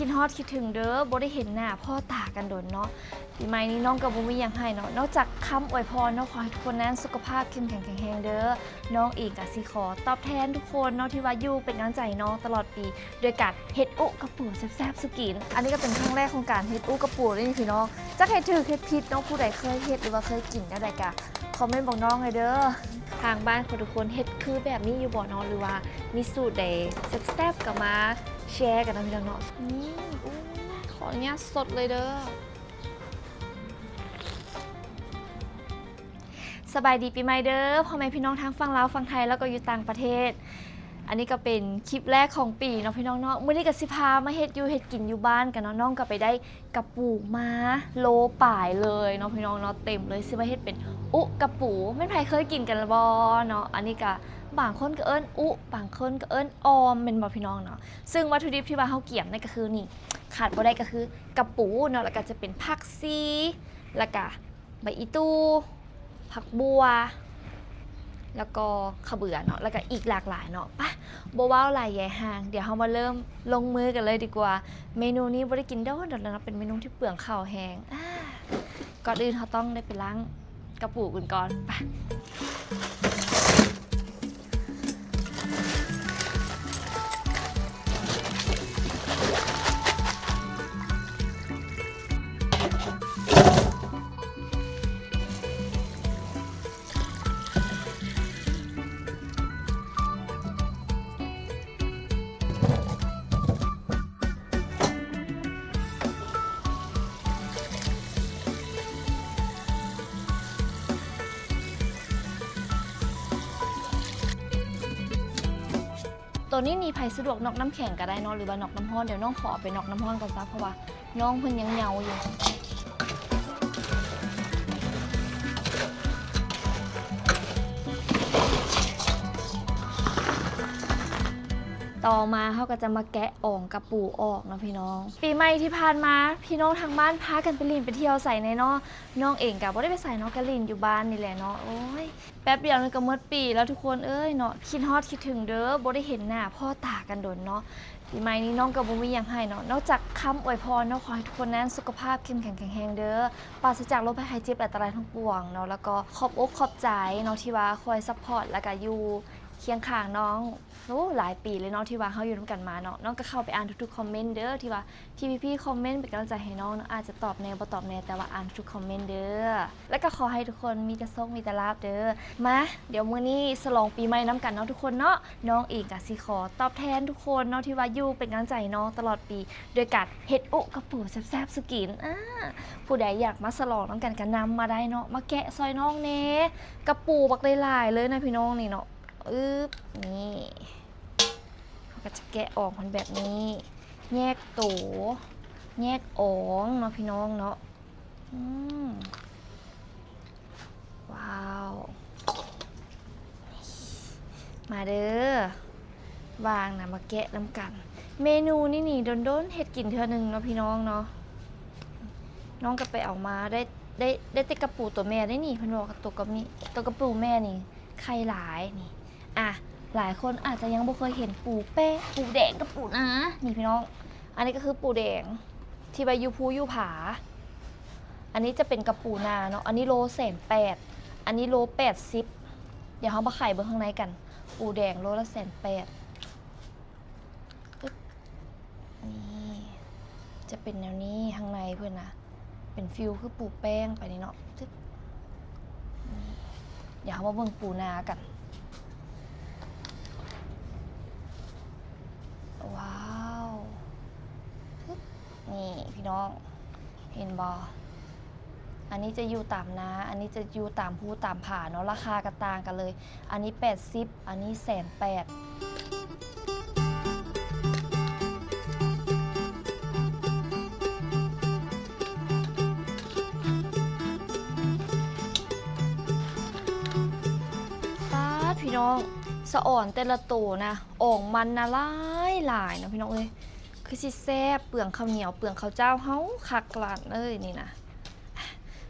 ຄິດຮອດຄິດເຖິງເດີ ບໍ່ໄດ້ເຫັນໜ້າພໍ້ຕາກັນດົນເນາະ. ປີໃໝ່ນີ້ນ້ອງກໍບໍ່ມີຫຍັງໃຫ້ເນາະ ນອກຈາກຄຳອວຍພອນເນາະ ຂໍໃຫ້ທຸກຄົນນັ້ນສຸຂະພາບເຂັ້ມແຂງແຂງແຮງເດີ. ນ້ອງເອງກໍຊິຂໍຕອບແທນທຸກຄົນເນາະ ທີ່ວ່າຢູ່ເປັນກຳລັງໃຈນ້ອງຕະຫຼອດປີ ໂດຍການເຮັດອຸກະປູແຊບໆສູ່ກິນ. ອັນນີ້ກໍເປັນຄັ້ງແລກຂອງການເຮັດອຸກະປູເລີຍນີ້ພີ່ນ້ອງ. ຈັກເຮັດຖືກເຮັດຜິດເນາະ ຜູ້ໃດເຄີຍເຮັດ ຫຼືວ່າເຄີຍກິນແນວໃດກໍຄອມເມັນບອກນ້ອງແດ່ເດີ. ທາງບ້ານຂອງທຸກຄົນເຮັດຄືແບບນີ້ຢູ່ບໍ່ເນາະ ຫຼືວ່າມີສູດໃດແຊບໆກໍມາແຊກັນເນາະພີ່ນ້ອງເນາະ. ອືມ ອູ້ຍ ຂໍອະນຸຍາດສົດເລີຍເດີ. ສະບາຍດີປີໃໝ່ເດີ ພໍ່ແມ່ພີ່ນ້ອງທາງຝັ່ງລາວ ຝັ່ງໄທ ແລ້ວກໍຢູ່ຕ່າງປະເທດ. ອັນນີ້ກໍເປັນຄລິບແລກຂອງປີເນາະພີ່ນ້ອງເນາະ. ມື້ນີ້ກໍຊິພາມາເຮັດຢູ່ເຮັດກິນຢູ່ບ້ານກັນເນາະ. ນ້ອງກໍໄປໄດ້ກະປູມາໂລປາຍເລີຍເນາະພີ່ນ້ອງເນາະ ເຕັມເລີຍ. ຊິມາເຮັດເປັນອຸກະປູ ແມ່ນໃຜເຄີຍກິນກັນລະບໍ່ເນາະ? ອັນນີ້ກໍບາງຄົນກໍເອີ້ນອຸ ບາງຄົນກໍເອີ້ນອອມ ແມ່ນບໍ່ພີ່ນ້ອງເນາະ? ຊຶ່ງວັດຖຸດິບທີ່ວ່າເຮົາກຽມນັ້ນກໍຄືນີ້ ຂາດບໍ່ໄດ້ກໍຄືກະປູເນາະ ແລ້ວກໍຈະເປັນຜັກຊີ ແລ້ວກໍ ໃບອີ່ຕູ່, ຜັກບົ່ວ ແລ້ວກໍຂະເບືອເນາະ ແລ້ວກໍອີກຫຼາກຫຼາຍເນາະ. ປະ ບໍ່ເວົ້າຫຼາຍຢາຍຫ່າງ ດຽວເຮົາມາເລີ່ມລົງມືກັນເລີຍດີກວ່າ. ເມນູນີ້ບໍ່ໄດ້ກິນດົນໆແລ້ວເນາະ ເປັນເມນູທີ່ເປືອງເຂົ້າແຮງ. ອາ ກ່ອນອື່ນເຮົາຕ້ອງໄດ້ໄປລ້າງກະປູກັນກ່ອນ. ປະ. ໂຕນີ້ນີ້ໃຜສະດວກນອກນ້ຳແຂງກໍໄດ້ເນາະ ຫຼືວ່ານອກນ້ຳຮ້ອນ. ດຽວນ້ອງຂໍເອົາໄປນອກນ້ຳຮ້ອນກ່ອນຊະ ເພາະວ່ານ້ອງເພິ່ນຍັງເຍົາຢູ່. ຕໍ່ມາເຮົາກໍຈະມາແກະອອງກະປູອອກເນາະພີ່ນ້ອງ. ປີໃໝ່ທີ່ຜ່ານມາ ພີ່ນ້ອງທາງບ້ານພາກັນໄປຫຼິ້ນໄປທ່ຽວໃສແດ່ເນາະ? ນ້ອງເອງກໍບໍ່ໄດ້ໄປໃສເນາະ ກໍຫຼິ້ນຢູ່ບ້ານນີ້ແຫຼະເນາະ. ໂອ້ຍ ແປັບດຽວນີ້ກໍໝົດປີແລ້ວທຸກຄົນເອີຍເນາະ. ຄິດຮອດຄິດເຖິງເດີ ບໍ່ໄດ້ເຫັນໜ້າພໍ້ຕາກັນດົນເນາະ. ປີໃໝ່ນີ້ນ້ອງກໍບໍ່ມີຫຍັງໃຫ້ເນາະ ນອກຈາກຄຳອວຍພອນເນາະ ຂໍໃຫ້ທຸກຄົນນັ້ນສຸຂະພາບເຂັ້ມແຂງແຂງແຮງເດີ ປາສະຈາກໂລກໄພໄຂ້ເຈັບອັນຕະລາຍທັງປວງເນາະ. ແລ້ວກໍຂອບອົກຂອບໃຈເນາະ ທີ່ວ່າຄອຍຊັບພອດ ແລ້ວກໍຢູ່ຄຽງຂ້າງນ້ອງ ໂອ້ ຫຼາຍປີເລີຍເນາະ ທີ່ວ່າເຮົາຢູ່ນຳກັນມາເນາະ. ນ້ອງກໍເຂົ້າໄປອ່ານທຸກໆຄອມເມັນເດີ ທີ່ວ່າທີ່ພີ່ໆຄອມເມັນເປັນກຳລັງໃຈໃຫ້ນ້ອງເນາະ. ອາດຈະຕອບແດ່ບໍ່ຕອບແດ່ ແຕ່ວ່າອ່ານທຸກໆຄອມເມັນເດີ. ແລ້ວກໍຂໍໃຫ້ທຸກຄົນມີແຕ່ໂຊກມີແຕ່ລາບເດີ. ມາ ດຽວມື້ນີ້ສະຫຼອງປີໃໝ່ນຳກັນເນາະທຸກຄົນເນາະ. ນ້ອງເອງກໍຊິຂໍຕອບແທນທຸກຄົນເນາະ ທີ່ວ່າຢູ່ເປັນກຳລັງໃຈນ້ອງຕະຫຼອດປີ ໂດຍການເຮັດອຸກະປູແຊບໆສູ່ກິນ. ອາ ຜູ້ໃດຢາກມາສະຫຼອງນຳກັນກໍນຳມາໄດ້ເນາະ ມາແກະຊ່ອຍນ້ອງແດ່. ກະປູບັກຫຼາຍໆເລີຍນະພີ່ນ້ອງນີ້ເນາະ. ອຶບ ນີ້ ເຮົາກໍຈະແກະອອກມັນແບບນີ້ ແຍກໂຕ ແຍກອອງເນາະພີ່ນ້ອງເນາະ. ອືມ ວ້າວ ມາເດີ ວ່າງນະ ມາແກະນຳກັນ. ເມນູນີ້ນີ້ດົນໆເຮັດກິນເທື່ອໜຶ່ງເນາະພີ່ນ້ອງເນາະ. ນ້ອງກໍໄປເອົາມາ ໄດ້ ໄດ້ ໄດ້ແຕ່ກະປູຕົວແມ່ເດ້ນີ້ ເພິ່ນບອກວ່າຕົວກະມີ ຕົວກະປູແມ່ນີ້ໄຂ່ຫຼາຍນີ້. ອາ ຫຼາຍຄົນອາດຈະຍັງບໍ່ເຄີຍເຫັນປູແປ້ ປູແດງກັບປູນານີ້ພີ່ນ້ອງ. ອັນນີ້ກໍຄືປູແດງ ທີ່ວ່າຢູ່ພູຢູ່ຜາ. ອັນນີ້ຈະເປັນກະປູນາເນາະ ອັນນີ້ໂລແສນແປດ ອັນນີ້ໂລແປດສິບ. ດຽວເຮົາມາໄຂເບິ່ງຂ້າງໃນກັນ ປູແດງໂລລະແສນແປດ. ປຶບ ນີ້ຈະເປັນແນວນີ້ ຂ້າງໃນເພິ່ນນະ ເປັນຟີວຄືປູແປ້ງໄປນີ້ເນາະ. ປຶບ ນີ້ ດຽວເຮົາມາເບິ່ງປູນາກັນ. ວ້າວ ປຶບ ນີ້ພີ່ນ້ອງ ເຫັນບໍ່? ອັນນີ້ຈະຢູ່ຕາມນາ ອັນນີ້ຈະຢູ່ຕາມພູຕາມຜາເນາະ ລາຄາກໍຕ່າງກັນເລີຍ. ອັນນີ້ແປດສິບ ອັນນີ້ແສນແປດ. ປາດ ພີ່ນ້ອງ ສະອອນແຕ່ລະໂຕນະ ອອງມັນນະຫຼາຍໆເນາະ ພີ່ນ້ອງເອີຍ. ຄືຊິແຊບ ເປືອງເຂົ້າໜຽວ ເປືອງເຂົ້າເຈົ້າເຮົາຄັກຂະໜາດເລີຍນີ້ນະ.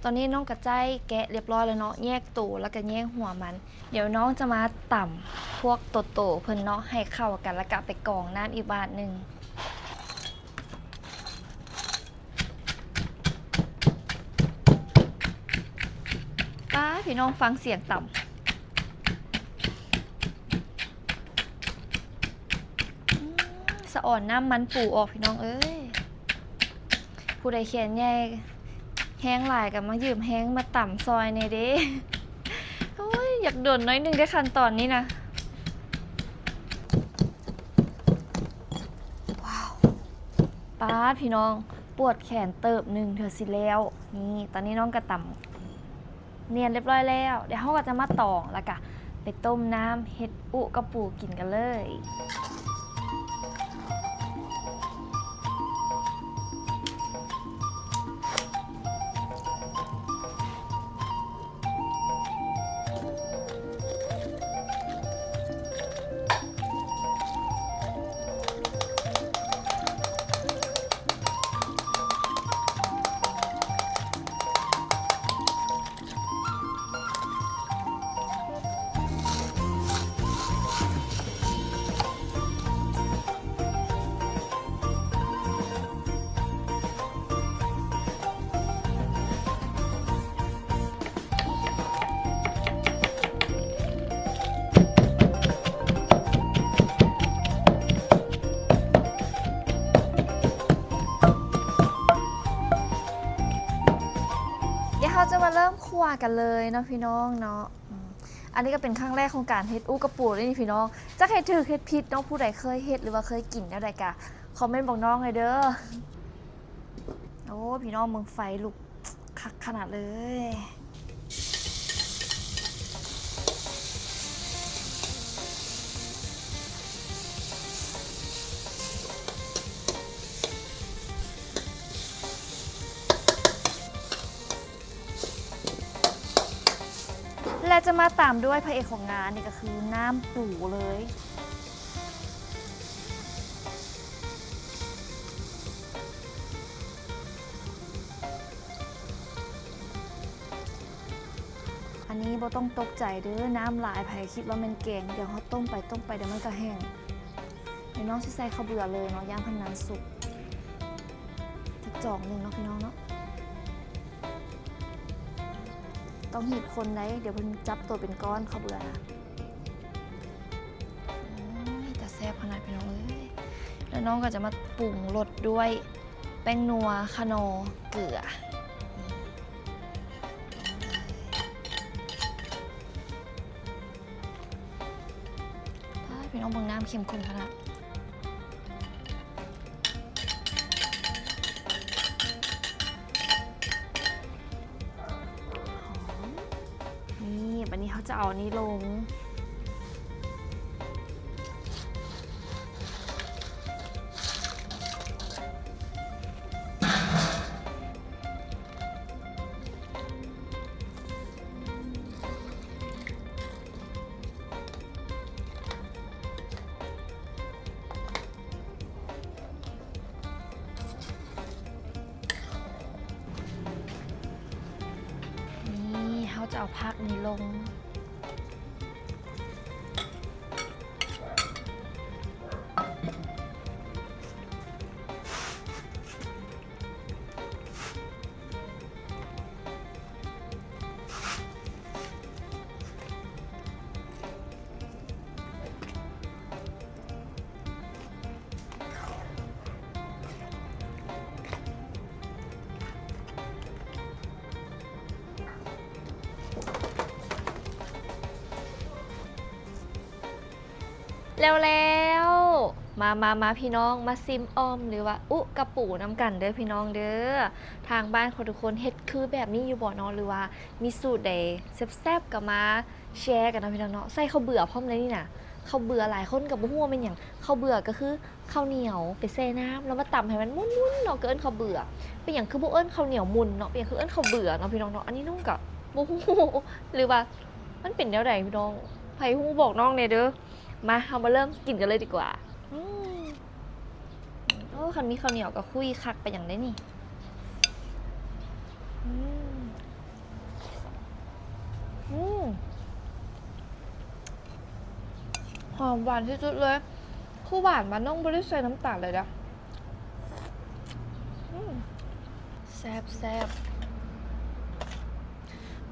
ຕອນນີ້ນ້ອງກະໄຈ້ແກະລຽບຮ້ອຍແລ້ວເນາະ ແຍກໂຕ ແລ້ວກະແຍກຫົວມັນ. ດຽວນ້ອງຈະມາຕຳພວກໂຕໆເພິ່ນເນາະ ໃຫ້ເຂົ້າກັນ ແລ້ວກະໄປກອງນ້ຳອີກບາດໜຶ່ງ. ພີ່ນ້ອງຟັງສຽງຕຳ. ອືມ ສະອອນນ້ຳມັນປູອອກ ພີ່ນ້ອງເອີຍ. ຜູ້ໃດແຂນໃຫຍ່ແຮງຫຼາຍກໍມາຢືມແຮງມາຕຳຊ່ອຍແດ່ເດ້. ໂອ້ຍ ຢາກດົນໜ້ອຍໜຶ່ງເດ້ຂັ້ນຕອນນີ້ນະ. ວ້າວ ປາດ ພີ່ນ້ອງ ປວດແຂນເຕີບໜຶ່ງເທື່ອຊິແລ້ວ. ນີ້ ຕອນນີ້ນ້ອງກໍຕຳ ນຽນຮຽບຮ້ອຍແລ້ວ. ດຽວເຮົາກໍຈະມາຕອງ ແລ້ວກະໄປຕົ້ມນ້ຳເຮັດອຸກະປູກິນກັນເລີຍ. ດຽວເຮົາຈະມາເລີ່ມຂົ້ວກັນເລີຍເນາະ ພີ່ນ້ອງເນາະ. ອືມ ອັນນີ້ກໍເປັນຄັ້ງແລກຂອງການເຮັດອຸກະປູເລີຍນີ້ ພີ່ນ້ອງ. ຈັກເຮັດຖືກເຮັດຜິດເນາະ, ຜູ້ໃດເຄີຍເຮັດ ຫຼືວ່າເຄີຍກິນແນວໃດ ກະຄອມເມັນບອກນ້ອງແດ່ເດີ. ໂອ້ ພີ່ນ້ອງເບິ່ງໄຟລຸກຄັກຂະໜາດເລີຍ. ແລະ ຈະມາຕາມດ້ວຍພະເອກຂອງງານ ນີ້ກໍຄືນ້ຳປູເລີຍ. ອັນນີ້ບໍ່ຕ້ອງຕົກໃຈເດີ ນ້ຳຫຼາຍ ໃຜຄິດວ່າແມ່ນແກງ. ດຽວເຮົາຕົ້ມໄປຕົ້ມໄປ ດຽວມັນກໍແຫ້ງ. ດຽວນ້ອງຊິໃສ່ເຂົ້າເບືອເລີຍເນາະ ຢ້ານເພິ່ນນານສຸກ. ຈັກຈອກໜຶ່ງເນາະ ພີ່ນ້ອງເນາະ. ຕ້ອງຮີບຄົນໄດ໋ ດຽວເພິ່ນຈັບໂຕເປັນກ້ອນເຂົ້າເບືອນະ. ໂອ້ຍ ຕາແຊບຂະໜາດ ພີ່ນ້ອງເອີຍ. ແລ້ວນ້ອງກໍຈະມາປຸງລົດດ້ວຍແປ້ງນົວ, ຂະໜໍ, ເກືອ. ອ້າຍ ພີ່ນ້ອງເບິ່ງ ນ້ຳເຂັ້ມຂຸ້ນຂະໜາດ. ຫອມ. ນີ້ ບາດນີ້ເຮົາຈະເອົາອັນນີ້ລົງ. ນີ້ ເຮົາຈະເອົາຜັກນີ້ລົງ. ແລ້ວໆ ມາ ມາ ມາ ພີ່ນ້ອງ ມາຊິມອ່ອມ ຫຼືວ່າອຸກະປູນຳກັນເດີພີ່ນ້ອງເດີ. ທາງບ້ານຂອງທຸກຄົນເຮັດຄືແບບນີ້ຢູ່ບໍ່ເນາະ ຫຼືວ່າມີສູດໃດແຊບໆ ກໍມາແຊກັນເນາະພີ່ນ້ອງເນາະ. ໃສ່ເຂົ້າເບືອພ້ອມເລີຍນີ້ນະ ເຂົ້າເບືອ ຫຼາຍຄົນກໍບໍ່ຮູ້ວ່າແມ່ນຫຍັງ. ເຂົ້າເບືອກໍຄື ເຂົ້າໜຽວໄປແຊ່ນ້ຳ ແລ້ວມາຕຳໃຫ້ມັນມຸ່ນໆເນາະ ກໍເອີ້ນເຂົ້າເບືອ. ເປັນຫຍັງຄືບໍ່ເອີ້ນເຂົ້າໜຽວມຸ່ນເນາະ ເປັນຫຍັງຄືເອີ້ນເຂົ້າເບືອເນາະ ພີ່ນ້ອງເນາະ. ອັນນີ້ນ້ອງກໍບໍ່ຮູ້ ຫຼືວ່າມັນເປັນແນວໃດພີ່ນ້ອງ ໃຜຮູ້ບອກນ້ອງແດ່ເດີ. ມາ ເຮົາມາເລີ່ມກິນກັນເລີຍດີກວ່າ. ອືມ ໂອ້ ຄັນມີເຂົ້າໜຽວກໍຄຸຍຄັກປານຫຍັງເດ້ນີ້. ອືມ ອືມ ຫອມຫວານທີ່ສຸດເລີຍ. ຄືຫວານມາ ນ້ອງບໍ່ໄດ້ໃສ່ນ້ຳຕານເລີຍເດ້. ອືມ ແຊບ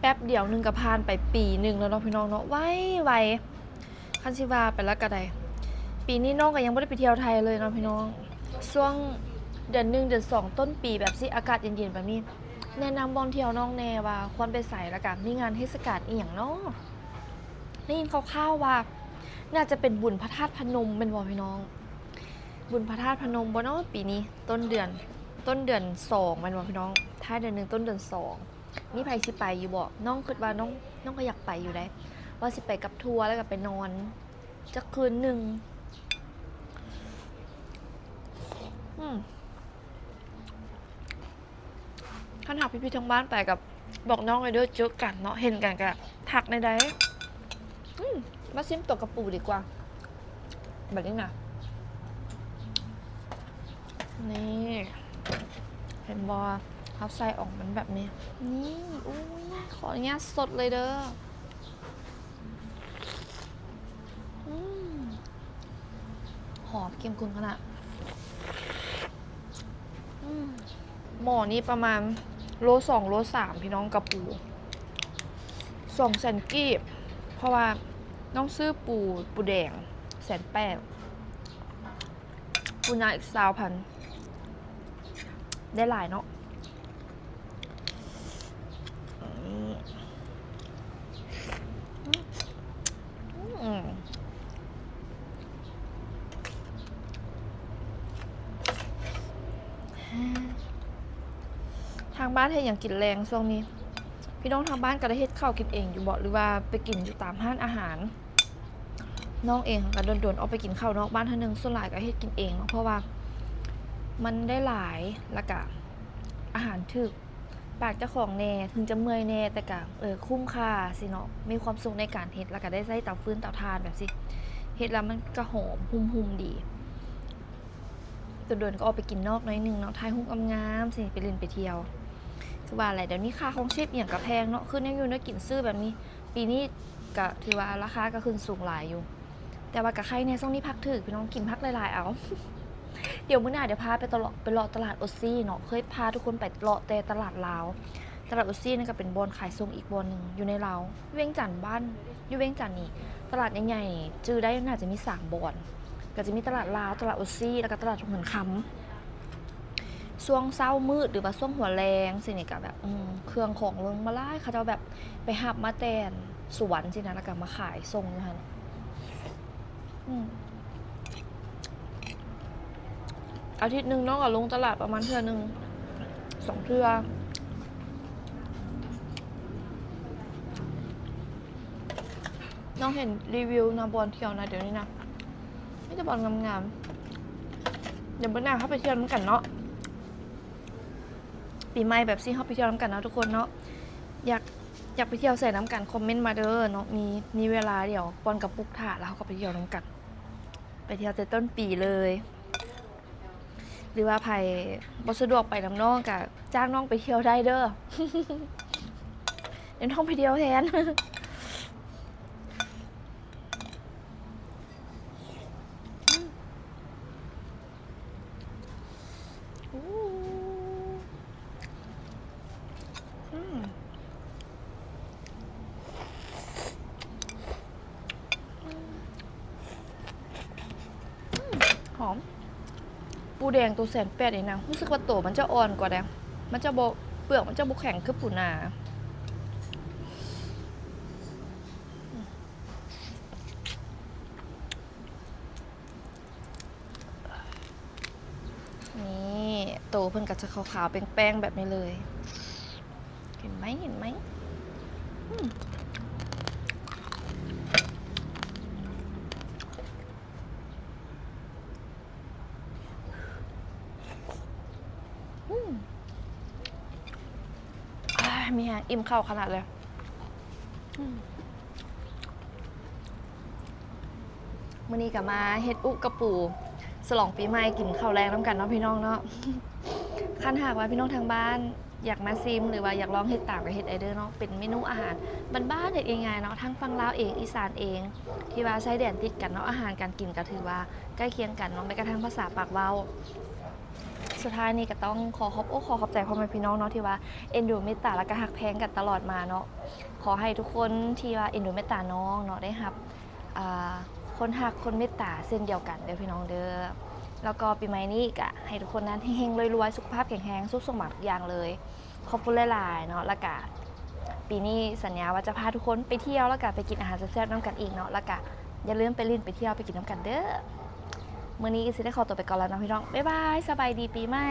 ໆ. ແປັບດຽວໜຶ່ງກໍຜ່ານໄປປີໜຶ່ງແລ້ວເນາະພີ່ນ້ອງເນາະ ໄວໆ. ຄັນຊິວ່າໄປແລ້ວກໍໄດ້ ປີນີ້ນ້ອງກໍຍັງບໍ່ໄດ້ໄປທ່ຽວໄທເລີຍເນາະພີ່ນ້ອງ. ຊ່ວງເດືອນໜຶ່ງ ເດືອນສອງ ຕົ້ນປີແບບຊີ້ ອາກາດເຢັນໆແບບນີ້ ແນະນຳບ່ອນທ່ຽວນ້ອງແດ່ວ່າຄວນໄປໃສ ແລ້ວກໍມີງານເທດສະການອີ່ຫຍັງເນາະ? ໄດ້ຍິນຂ່າວໆວ່າໜ້າຈະເປັນບຸນພະທາດພະນົມແມ່ນບໍ່ພີ່ນ້ອງ? ບຸນພະທາດພະນົມບໍ່ເນາະປີນີ້? ຕົ້ນເດືອນ ຕົ້ນເດືອນສອງແມ່ນບໍ່ພີ່ນ້ອງ? ທ້າຍເດືອນໜຶ່ງ ຕົ້ນເດືອນສອງ ມີໃຜຊິໄປຢູ່ບໍ່? ນ້ອງຄິດວ່ານ້ອງ ນ້ອງກໍຢາກໄປຢູ່ເດ້ ວ່າຊິໄປກັບທົວ ແລ້ວກໍໄປນອນຈັກຄືນໜຶ່ງ. ອືມ ຄັນຫາກພີ່ໆທາງບ້ານໄປກໍບອກນ້ອງແດ່ເດີ ເຈີກັນເນາະ ເຫັນກັນກໍທັກແດ່ໃດ. ອືມ ມາຊິມຕົວກະປູດີກວ່າ ບາດນີ້ນະ. ນີ້ ເຫັນບໍ່ ເຮົາໃສ່ອອກມັນແບບນີ້. ນີ້ ອຸ້ຍ ຂໍອະນຸຍາດສົດເລີຍເດີ. ອືມ ຫອມ ເຂັ້ມຂຸ້ນຂະໜາດ. ອືມ ໝໍ້ນີ້ປະມານໂລສອງ ໂລສາມ ພີ່ນ້ອງ ກະປູ ສອງແສນກີບ ເພາະວ່ານ້ອງຊື້ປູ ປູແດງແສນແປດ ປູນາອີກຊາວພັນ ໄດ້ຫຼາຍເນາະ. ອືມ ທາງບ້ານເຮັດຫຍັງກິນແລງຊ່ວງນີ້? ພີ່ນ້ອງທາງບ້ານກໍໄດ້ເຮັດເຂົ້າກິນເອງຢູ່ບໍ່ ຫຼືວ່າໄປກິນຢູ່ຕາມຮ້ານອາຫານ? ນ້ອງເອງກໍດົນໆອອກໄປກິນເຂົ້ານອກບ້ານເທື່ອໜຶ່ງ ສ່ວນຫຼາຍກໍເຮັດກິນເອງເນາະ ເພາະວ່າມັນໄດ້ຫຼາຍ ແລ້ວກະອາຫານຖືກປາກເຈົ້າຂອງແດ່ ເຖິງຈະເມື່ອຍແດ່ ແຕ່ກະ ເອີ ຄຸ້ມຄ່າຊີ້ເນາະ ມີຄວາມສຸກໃນການເຮັດ ແລ້ວກະໄດ້ໃຊ້ເຕົາຟືນເຕົາຖ່ານແບບຊີ້ ເຮັດແລ້ວມັນກະຫອມຫຸ່ມໆດີ. ດົນໆກໍອອກໄປກິນນອກໜ້ອຍໜຶ່ງເນາະ ຖ່າຍຮູບງາມໆຊີ້ ໄປຫຼິ້ນໄປທ່ຽວ. ຄືວ່າແຫຼະ ດຽວນີ້ຄ່າຄອງຊີບອີ່ຫຍັງກໍແພງເນາະ ຄືແນວຢູ່ແນວກິນຊື້ແບບນີ້ ປີນີ້ກໍຖືວ່າລາຄາກໍຂຶ້ນສູງຫຼາຍຢູ່ ແຕ່ວ່າກໍໄຄແດ່ ຊ່ວງນີ້ຜັກຖືກ ພີ່ນ້ອງ ກິນຜັກຫຼາຍໆເອົາ. ດຽວມື້ໜ້າ ດຽວພາໄປຕະຫຼາດ ໄປເລາະຕະຫຼາດໂອຊີເນາະ ເຄີຍພາທຸກຄົນໄປເລາະແຕ່ຕະຫຼາດລາວ. ຕະຫຼາດໂອຊີນັ້ນກໍເປັນບ່ອນຂາຍສົ່ງອີກບ່ອນໜຶ່ງຢູ່ໃນລາວ ວຽງຈັນ ບ້ານ ຢູ່ວຽງຈັນນີ້ ຕະຫຼາດໃຫຍ່ໆ ຈື່ໄດ້ໜ້າຈະມີສາມບ່ອນ ກໍຈະມີຕະຫຼາດລາວ ຕະຫຼາດໂອຊີ ແລ້ວກໍຕະຫຼາດທຸງເງິນຄຳ. ຊ່ວງເຊົ້າມືດ ຫຼືວ່າຊ່ວງຫົວແລງຊີ້ນີ້ກໍແບບ ເຄື່ອງຂອງເລີ່ມມາຫຼາຍ ເຂົາເຈົ້າແບບໄປຮັບມາແຕ່ສວນຊີ້ນະ ແລ້ວກໍມາຂາຍສົ່ງຢູ່ຫັ້ນ. ອືມ ອາທິດໜຶ່ງນ້ອງກໍລົງຕະຫຼາດປະມານເທື່ອໜຶ່ງສອງເທື່ອ. ນ້ອງເຫັນຣີວິວນະ ບ່ອນທ່ຽວນະ ດຽວນີ້ນະ ມີແຕ່ບ່ອນງາມໆ. ດຽວມື້ໜ້າເຮົາໄປທ່ຽວນຳກັນເນາະ ປີໃໝ່ແບບຊີ້ເຮົາໄປທ່ຽວນຳກັນເນາະທຸກຄົນເນາະ. ຢາກ ຢາກໄປທ່ຽວໃສນຳກັນ ຄອມເມັນມາເດີເນາະ ມີ ມີເວລາ ດຽວປ່ອນກະປຸກຖ້າ ແລ້ວເຮົາກໍໄປທ່ຽວນຳກັນ ໄປທ່ຽວແຕ່ຕົ້ນປີເລີຍ. ຫຼືວ່າໃຜບໍ່ສະດວກໄປນຳນ້ອງ ກະຈ້າງນ້ອງໄປທ່ຽວໄດ້ເດີ ດຽວນ້ອງໄປທ່ຽວແທນ. ອືມ ອືມ ຫອມ. ປູແດງໂຕແສນແປດນີ້ນະ ຮູ້ສຶກວ່າໂຕມັນຈະອ່ອນກວ່າເດ້ ມັນຈະບໍ່ ເປືອກມັນຈະບໍ່ແຂງຄືປູນາ. ນີ້ໂຕເພິ່ນກໍຈະຂາວໆແປ້ງໆແບບນີ້ເລີຍ ເຫັນໄໝ ເຫັນໄໝ? ອືມ ອືມ ອາ ມີແຮງ ອີ່ມເຂົ້າຂະໜາດເລີຍ. ອືມ ມື້ນີ້ກໍມາເຮັດອຸກະປູ ສະຫຼອງປີໃໝ່ ກິນເຂົ້າແລງນຳກັນເນາະພີ່ນ້ອງເນາະ. ຄັນຫາກວ່າພີ່ນ້ອງທາງບ້ານຢາກມາຊິມ ຫຼືວ່າຢາກລອງເຮັດຕາມ ກໍເຮັດໄດ້ເດີເນາະ. ເປັນເມນູອາຫານບ້ານໆ ເຮັດງ່າຍໆເນາະ ທັງຝັ່ງລາວເອງ ອີສານເອງ ທີ່ວ່າຊາຍແດນຕິດກັນເນາະ. ອາຫານການກິນກໍຖືວ່າໃກ້ຄຽງກັນເນາະ ແມ້ກະທັ່ງພາສາປາກເວົ້າ. ສຸດທ້າຍນີ້ກໍຕ້ອງຂໍຂອບອົກຂອບໃຈພໍ່ແມ່ພີ່ນ້ອງເນາະ ທີ່ວ່າເອັນດູເມດຕາ ແລ້ວກໍຮັກແພງກັນຕະຫຼອດມາເນາະ. ຂໍໃຫ້ທຸກຄົນທີ່ວ່າເອັນດູເມດຕານ້ອງເນາະ ໄດ້ຮັບ ອ່າ ຄົນຮັກຄົນເມດຕາເຊັ່ນດຽວກັນເດີພີ່ນ້ອງເດີ. ແລ້ວກໍປີໃໝ່ນີ້ກໍໃຫ້ທຸກຄົນນັ້ນເຮັງໆ ລວຍໆ ສຸຂະພາບແຂງແຮງ ສຸກສົມຫວັງທຸກຢ່າງເລີຍ. ຂອບຄຸນຫຼາຍໆເນາະ. ແລ້ວກະປີນີ້ສັນຍາວ່າຈະພາທຸກຄົນໄປທ່ຽວ ແລ້ວກະໄປກິນອາຫານແຊບໆນຳກັນອີກເນາະ. ແລ້ວກະຢ່າລືມໄປຫຼິ້ນໄປທ່ຽວໄປກິນນຳກັນເດີ. ມື້ນີ້ຊິໄດ້ຂໍຕົວໄປກ່ອນແລ້ວເນາະພີ່ນ້ອງ. ບາຍບາຍ ສະບາຍດີປີໃໝ່.